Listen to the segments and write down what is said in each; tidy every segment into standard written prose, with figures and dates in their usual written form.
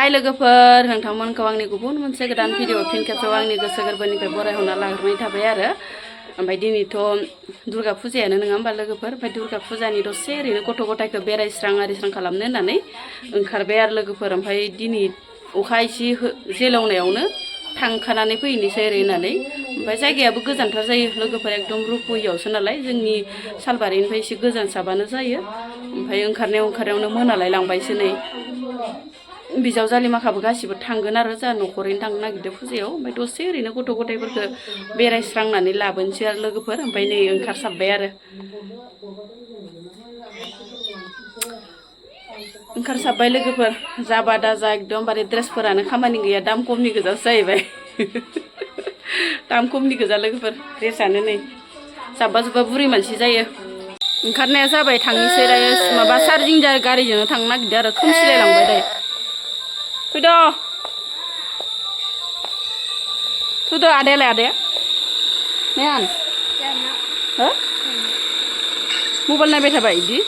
हाय लोगोफोर नोंथांमोनखौ आंनि गुबुन मोनसे गोदान भिडिअ फिन खेबसेयाव आंनि गोसो गोरबोनिफ्राय बरायहरना लाग्रोनाय थाबाय आरो ओमफ्राय दिनैथ' दुर्गा फुजायानो नङा होमबा लोगोफोर ओमफ्राय दुर्गा फुजानि दसे ओरैनो गथ' गथायखौ बेरायस्रां आरिस्रां खालामनो होननानै ओंखारबाय आरो लोगोफोर ओमफ्राय दिनै अखा एसे जेलावनायावनो थांखानानै फैनोसै ओरै होननानै ओमफ्राय जायगायाबो गोजानथार जायो लोगोफोर एकदम रुपहियावसो नालाय जोंनि सालबारिनिफ्राय एसे गोजान साबानो जायो ओमफ्राय ओंखारनायावनो मोनालाय लांबायसो नै बिजावजालि माखाबो गासिबो थांगोन आरो जोंहा न'खरैनो थांनो नागिरदों फुजायाव ओमफ्राय दसे ओरैनो गथ' गथायफोरखौ बेरायस्रांनानै लाबोनोसै आरो लोगोफोर ओमफ्राय नै ओंखारसाबबाय आरो ओंखारसाबबाय लोगोफोर जाबा दाजा एकदमबारे ड्रेसफोरानो खामानि गैया दाम खमनि गोजासो जाहैबाय दाम खमनि गोजा लोगोफोर ड्रेसआनो नै जाब्बा जुब्बा बुरि मानसि जायो ओंखारनाया जाबाय थांनोसै दायो माबा चार्जिं गारिजोंनो थांनो नागिरदों आरो खोमसिलायलांबाय दायो फैद' थुदो आदायालाय आदाया नायान हो मबाइल नायबाय थाबाय बिदि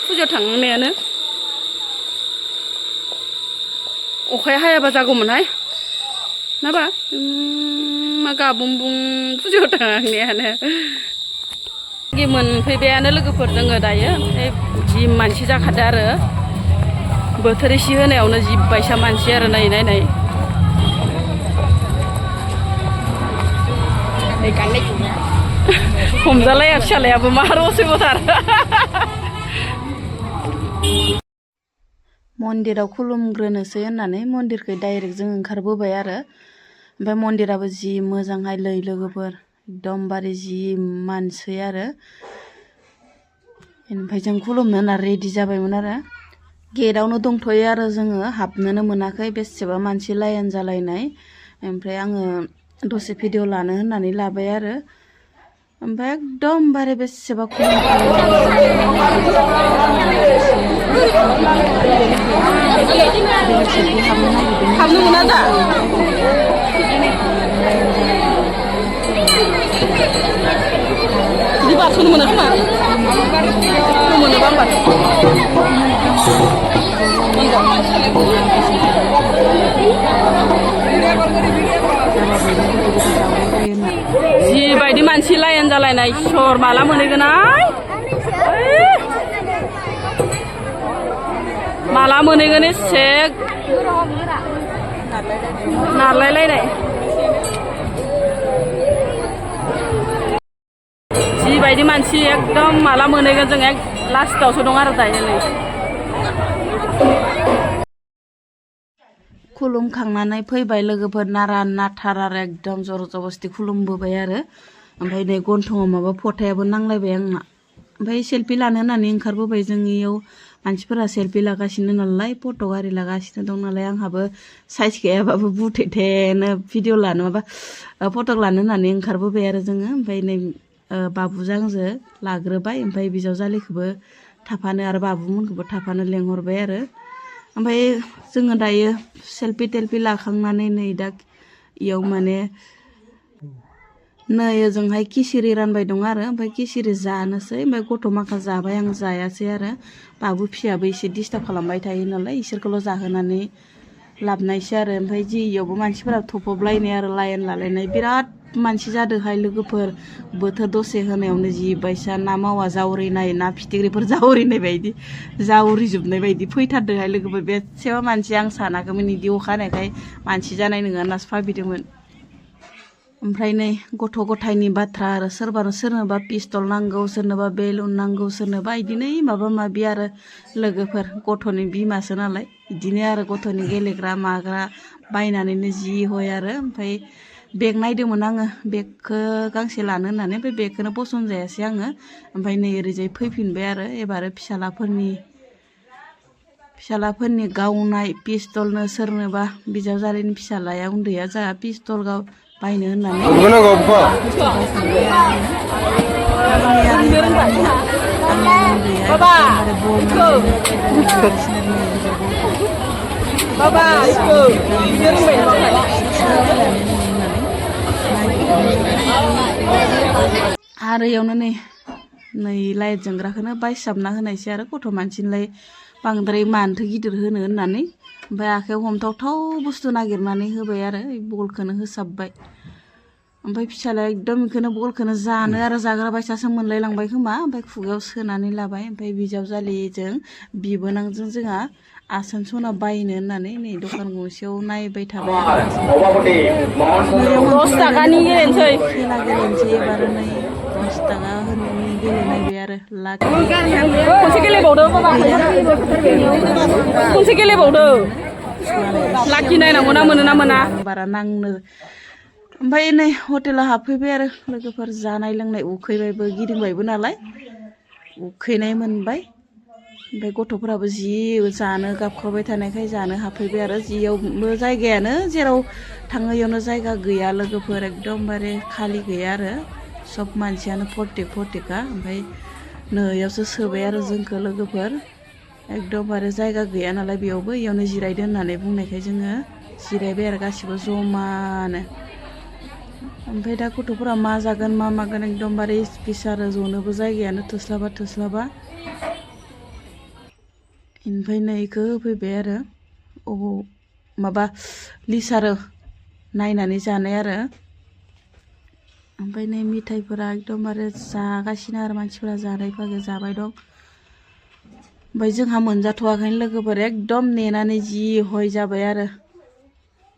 फुजायाव थांनायानो अखाया हायाबा जागौमोनहाय नाबा मा गाबुं बुं फुजायाव थांनायानो मोनफैबायानो लोगोफोर जोङो दायो ओमफ्राय जि मानसि जाखादो आरो बोथोर एसे होनायावनो जि बायसा मानसि आरो नाय हमजालाया फिसालायाबो मा रसैबोथार मन्दिराव खुलुमग्रोनोसै होननानै मन्दिरखौ डाइरेक्ट जों ओंखारबोबाय आरो ओमफ्राय मन्दिराबो जि मोजांहाय लोगोफोर एकदमबारे जि मानसि आरो ओमफ्राय जों खुलुमनो होनना रेडि जाबायमोन आरो गेटआवनो दंथ'यो आरो जोङो हाबनोनो मोनाखै बेसेबा मानसि लाइन जालायनाय ओमफ्राय आङो दसे भिडिअ लानो होननानै लाबाय आरो ओमफ्राय एकदमबारे बेसेबा हाबनो मोना दा बिदि बारस'नो मोना खोमा मोनोबा जिबायदि मानसि लाइन जालायनाय सर माला मोनहैगोनहाय माला मोनहैगोन एसे नारलायलायनाय जिबायदि मानसि एकदम माला मोनहैगोन जों लास्टावसो दं आरो दायो नै खुलुमखांनानै फैबाय लोगोफोर नारा नाथार आरो एकदम जर जबस्ति खुलुमबोबाय आरो ओमफ्राय नै गन्थङाव माबा फथायाबो नांलायबाय आंना ओमफ्राय सेल्फि लानो होननानै ओंखारबोबाय जोंनियाव मानसिफोरा सेल्फि लागासिनो नालाय फट' आरि लागासिनो दं नालाय आंहाबो साइज गैयाबाबो बुथेथेनो भिडिअ लानो माबा फट' लानो होननानै ओंखारबोबाय आरो जोङो ओमफ्राय नै बाबुजों आंजों लाग्रोबाय ओमफ्राय बिजावजालिखौबो थाफानो आरो बाबुमोनखौबो थाफानो लेंहरबाय आरो ओमफ्राय जोङो दायो सेल्फि टेल्फि लाखांनानै नै दा इयाव माने नै ओजोंहाय खिसिरि रानबाय दं आरो ओमफ्राय खिसिरि जानोसै ओमफ्राय गथ' माखा जाबाय आं जायासै आरो बाबु फिसायाबो एसे डिस्टार्ब खालामबाय थायो नालाय इसोरखौल' जाहोनानै लाबोनायसै आरो ओमफ्राय जि इयावबो मानसिफोरा थफबलायनाय आरो लाइन लालायनाय बिराद मानसि जादोंहाय लोगोफोर बोथोर दसे होनायावनो जि बायसा ना मावा जावरिनाय ना फिथिख्रिफोर जावरिनाय बायदि जावरिजोबनाय बायदि फैथारदोंहाय लोगोफोर बेसेबा मानसि आं सानाखैमोन बिदि अखा हानायखाय मानसि जानाय नङा होननासो भाबिदोंमोन ओमफ्राय नै गथ' गथायनि बाथ्रा आरो सोरनोबा पिस्तल नांगौ सोरनोबा बेलुन नांगौ सोरनोबा बिदिनो माबा माबि आरो लोगोफोर गथ'नि बिमासो नालाय बिदिनो आरो गथ'नि गेलेग्रा माग्रा बायनानैनो जि हय आरो ओमफ्राय बेग नायदोंमोन आङो बेगखौ गांसे लानो होननानै ओमफ्राय बेगखौनो पसन्द जायासै आङो ओमफ्राय नै ओरैजाय फैफिनबाय आरो एबार फिसालाफोरनि गावनाय पिस्तलनो सोरनोबा बिजावजालिनि फिसालाया उन्दैया जोंहा पिस्तल बायनो होननानै आरो इयावनो नै लाइट जोंग्राखौनो बायसाबना होनायसै आरो गथ' मानसिनिलाय बांद्राय मानोथो गिदिर होनो होननानै ओमफ्राय आखायाव हमथावथाव बुस्थु नागिरनानै होबाय आरो बलखौनो होसाबबाय। ओमफ्राय फिसालाया एकदम बेखौनो बलखौनो जानो आरो जाग्रा बायसासो मोनलायलांबाय खोमा। ओमफ्राय खुगायाव सोनानै लाबाय। ओमफ्राय बिजावजालिजों बिबोनांजों जोंहा आसान सना बायनो होननानै नै दखान गंसेयाव नायबाय थाबाय आरो खेला गेलेनोसै एबार नै 10 थाखा होनायनि गेलेनायबाय आरो खनसे गेलेबावदो लाखि नायनांगौ ना मोनो ना मोना बारा नांनो। ओमफ्राय नै हटेलाव हाबफैबाय आरो लोगोफोर जानाय लोंनाय उखैबायबो गिदिंबायबो नालाय उखैनाय मोनबाय। ओमफ्राय गथ'फोराबो जि जानो गाबखाबाय थानायखाय जानो हाबफैबाय आरो जियावबो जायगायानो जेराव थाङो इयावनो जायगा गैया लोगोफोर एकदमबारे खालि गैया आरो सब मानसियानो फरटेखा। ओमफ्राय नैयावसो सोबाय आरो जोंखौ लोगोफोर एकदमबारे जायगा गैया नालाय बेयावबो इयावनो जिरायदो होननानै बुंनायखाय जोङो जिरायबाय आरो गासिबो जमानो। ओमफ्राय दा गथ'फोरा मा जागोन मा मागोन एकदमबारे स्पिस आरो जनोबो जायगायानो थोस्लाबा। ओमफ्राय नै इखौ होफैबाय आरो अबाव माबा लिसार नायनानै जानाय आरो। ओमफ्राय नै मिथाइफोरा एकदमबारे जागासिनो आरो मानसिफोरा जानाय फागो जाबाय दं। ओमफ्राय जोंहा मोनजाथ'वाखैनो लोगोफोर एकदम नेनानै जि हय जाबाय आरो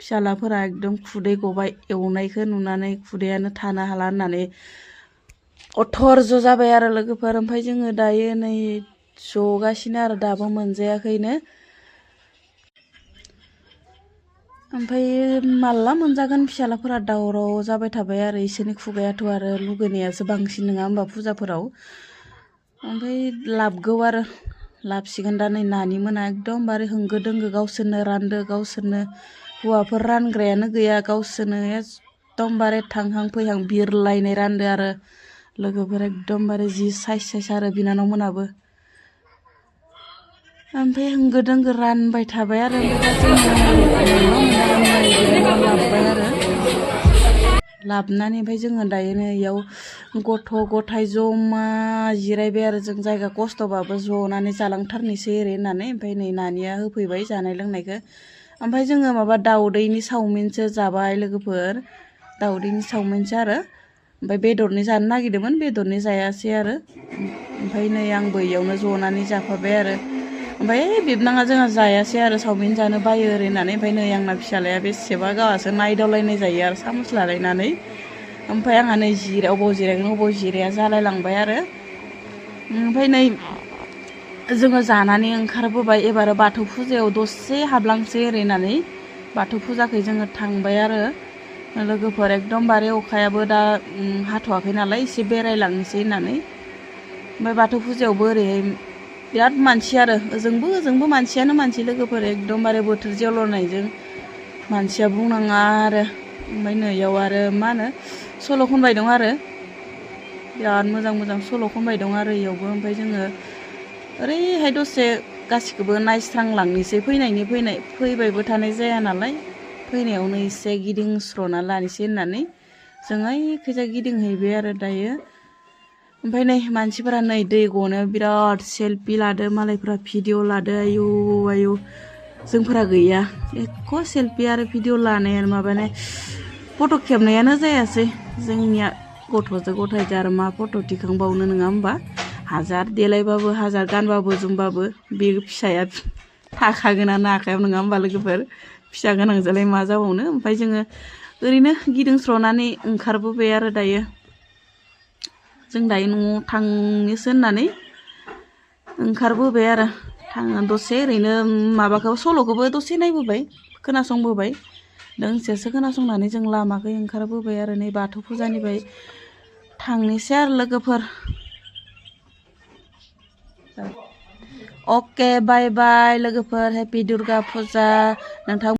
फिसालाफोरा एकदम खुदै गबाय एवनायखौ नुनानै खुदैयानो थानो हाला होननानै अथर्ज जाबाय आरो लोगोफोर। ओमफ्राय जोङो दायो नै जगासिनो आरो दाबो मोनजायाखैनो। ओमफ्राय माला मोनजागोन फिसालाफोरा दावराव जाबाय थाबाय आरो इसोरनि खुगायाथ' आरो लुगैनायासो बांसिन नङा होमबा फुजाफोराव। ओमफ्राय लाबगौ आरो लाबसिगोन दा नै नानि मोना एकदमबारे होंगो दोंगो गावसोरनो रानदो गावसोरनो हौवाफोर रानग्रायानो गैया गावसोरनो एकदमबारे थांहां फैहां बिरलायनाय रानदो आरो लोगोफोर एकदमबारे जि साइस आरो बिनानाव मोनाबो। ओमफ्राय होंगो दोंगो रानबाय थाबाय आरो ओमफ्राय दा जोङो मोनजागोन नायगिरना लाबोबाय आरो लाबोनानै ओमफ्राय जोङो दायो इयाव गथ' गथाय जमा जिरायबाय आरो जों जायगा खस्थ'बाबो जनानै जालांथारनोसै ओरै होननानै। ओमफ्राय नै नानिया होफैबाय जानाय लोंनायखौ। ओमफ्राय जोङो माबा दाउदैनि चावमिनसो जाबाय लोगोफोर दाउदैनि चावमिनसो आरो। ओमफ्राय बेदरनि जानो नागिरदोंमोन बेदरनि जायासै आरो। ओमफ्राय नै आंबो इयावनो जनानै जाफाबाय आरो। ओमफ्राय बिबनाङा जोंहा जायासै आरो चावमिन जानो बायो ओरै होननानै। ओमफ्राय नै आंना फिसालाया बेसेबा गावहासो नायदावलायनाय जायो आरो सामस लालायनानै। ओमफ्राय आंहा नै अबाव जिरायगोन अबाव जिराया जालायलांबाय आरो। ओमफ्राय नै जोङो जानानै ओंखारबोबाय एबार बाथौ फुजायाव दसे हाबलांसै ओरै होननानै बाथौ फुजाखै जोङो थांबाय आरो लोगोफोर एकदमबारे अखायाबो दा हाथ'वाखै नालाय एसे बेरायलांनोसै होननानै। ओमफ्राय बाथौ फुजायावबो ओरैहाय बिराद मानसि आरो ओजोंबो मानसियानो मानसि लोगोफोर एकदमबारे बोथोर जेवल'नायजों मानसिया बुंनाङा आरो। ओमफ्राय नैयाव आरो मा होनो सल' खनबाय दं आरो बिराद मोजां सल' खनबाय दं आरो इयावबो। ओमफ्राय जोङो ओरैहाय दसे गासिखौबो नायस्रांलांनोसै फैबायबो थानाय जाया नालाय फैनायावनो एसे गिदिंस्र'ना लानोसै होननानै जों ओइखैजा गिदिंहैबाय आरो दायो। ओमफ्राय नै मानसिफोरा नै दै गनो बिराद सेलफि लादो मालायफोरा भिडिअ लादो आयु जोंफोरा गैया एख' सेलफि आरो भिडिअ लानायानो माबानाय फट' खेबनायानो जायासै जोंनिया गथ'जों गथायजों आरो मा फट' थिखांबावनो नङा होमबा। हाजार देलायबाबो हाजार गानबाबो जोमबाबो बे फिसाया थाखागोनानो आखायाव नङा होमबा लोगोफोर फिसा गोनांजोंलाय मा जाबावनो। ओमफ्राय जोङो ओरैनो गिदिंस्र'नानै ओंखारबोबाय आरो दायो। जों दायो न'आव थांनोसो होननानै ओंखारबोबाय आरो दसे ओरैनो माबाखौ सल'खौबो दसे नायबोबाय खोनासंबोबाय दोंसेसो खोनासंनानै जों लामाखै ओंखारबोबाय आरो नै बाथौ फुजानिफ्राय थांनोसै आरो लोगोफोर। अके बाय बाय लोगोफोर हेपि दुर्गा फुजा नोंथां।